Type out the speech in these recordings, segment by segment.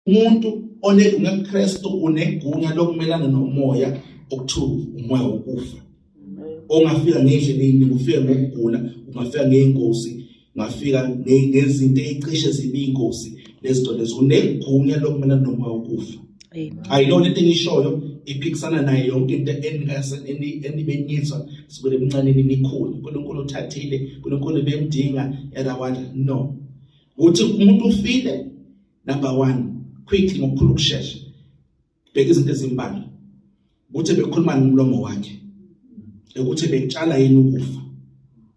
Umuntu onelungelo kuKristu unegunya lokumelana nomoya okuthiwa umoya wokufa. Ongafika ngendlela eyiningi, ufike ngokugula, ungafika ngey'ngozi, ungafika ngezinto ey'cishe zibe ingozi, lezinto lezo. Unegunya lokumelana nomoya wokufa. Ayilona into engiyishoyo iphikisana nayo yonke into enibenyizwa kusukela ebuncaneni nikhule. uNkulunkulu uthathile, uNkulunkulu bemdinga yada wada. No, uthi umuntu ufile. Number 1, quickly, ngokukhulu ukushesha, bheka izinto ezimbalwa ukuthi bekhuluma ngomlomo wakhe, ukuthi bekutshala yini ukufa.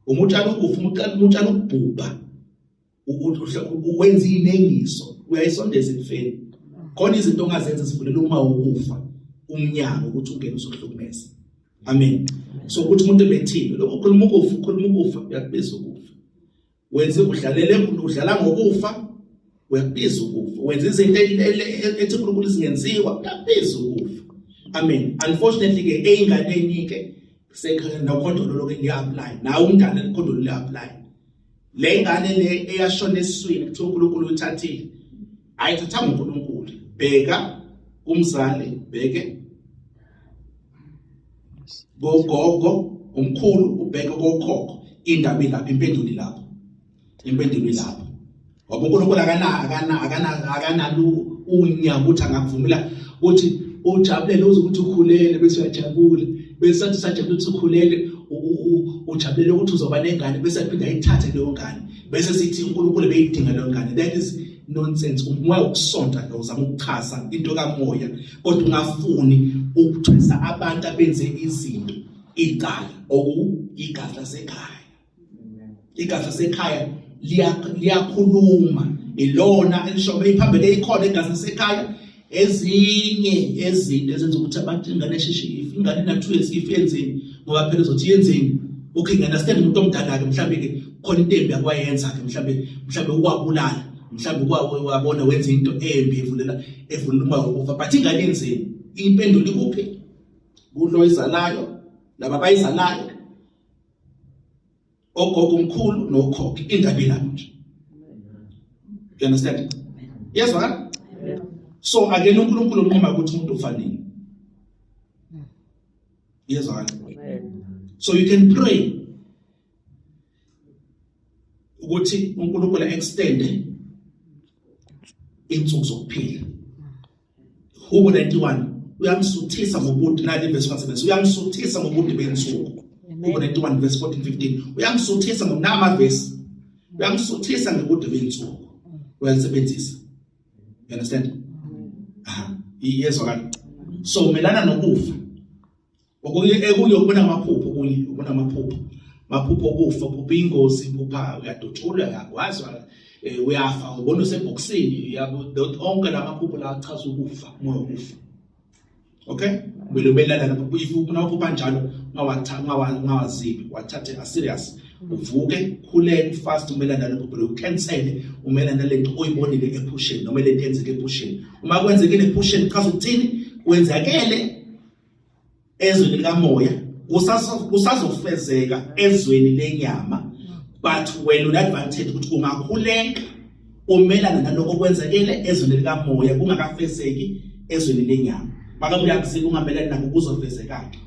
Uma utshala ukufa, uma utshala ukubhubha, wenza inengiso, uyayisondeza ekufeni. Khona izinto ongazenza zivulela uma ukufa umnyango ukuthi ungene uzohlukumeza. Amen. So ukuthi umuntu ebethile lokho, ukhuluma ukufa, ukhuluma ukufa, uyakubiza ukufa. Wenze udlalele, udlala ngokufa, uyakubiza ukufa. Wenza izinto ethi uNkulunkulu zingenziwa, uyakubiza ukufa. Amen. Unfortunately ke eyinganeni ke sekhaya nokhondolo lokho liya-apply, nawe umntana ikhondolo liya-apply. Le ngane le eyashona esiswini kuthiwa uNkulunkulu uyithathile, ayithathanga uNkulunkulu. Bheka umzali, bheke kogogo, umkhulu, ubheke kokhokho, indaba ilapho, impendulo ilapho, impendulo ilapho. Ngoba uNkulunkulu akana akana akana akanalo unya ukuthi angakuvumela ukuthi ujabulele uze ukuthi ukhulele bese uyajabula, bese sathi sajabula ukuthi ukhulele, ujabulele ukuthi uzoba nengane, bese aphinda ayithathe leyo ngane, bese sithi uNkulunkulu beyidinga leyo ngane. That is nonsense. Umoya wokusonta lo uzama ukuchaza into kamoya, kodwa ungafuni ukuthwesa abantu abenze izinto icala, oku igazi lasekhaya. Igazi lasekhaya liyakhuluma, ilona elisho beyiphambene ikhona igazi lasekhaya. Ezinye ezinto ezenza ukuthi abantu ingane esheshe ife, ingane ina 2 years ife, yenzeni? Ngoba phela uzothi yenzeni? Okay, ngi-understand umuntu omdala-ke, mhlawumbe-ke khona into embi akwayenza-ke, mhlawumbe ukwabulala, mhlawumbe wabona wenza into embi evulela umoya wokufa, but ingane yenzeni? Impendulo ikuphi? Kulo izalayo, laba abayizalayo, ogogo, umkhulu nokhokho, indaba ilapho nje. You understand? Yezwakala? So akena uNkulunkulu unquma ukuthi umuntu ufa nini. Yezwakala? So you can pray ukuthi uNkulunkulu extend insuku zokuphila. Hubo 91, uyamsuthisa ngobude, nali verse 1, uyamsuthisa ngobude bensuku. Hubo 91 verse 14 15, uyamsuthisa ngokunama verse, uyamsuthisa ngobude bensuku, uyalisebenzisa. You understand? Aha, iyezwakala. So umelana nokufa. Okunye ekunye ukubona amaphupho, okunye ukubona amaphupho, maphupho okufa, uphupha ingozi, uphupha uyadutshulwa, uyagwazwa, uyafa, ubona usebhokisini, yabo, onke lamaphupho la achaza ukufa, umoya wokufa. Okay, kumele ubelana lapho. If unaphupha njalo, ungawazibi, wathathe a serious, uvuke, khuleke, fast, umelana nalopho phupho, ucancele, umelana nalento oyibonile ephusheni noma lento eyenzeke ephusheni. Uma kwenzekile ephusheni, chaza ukuthini? Kwenzakele ezweni likamoya, kusazofezeka ezweni lenyama, but wena une advantage ukuthi ungakhuleka umelana nalokho okwenzekele ezweni likamoya kungakafezeki ezweni lenyama. Makabe uyakuziba ungamelani nakho, kuzofezeka-ke.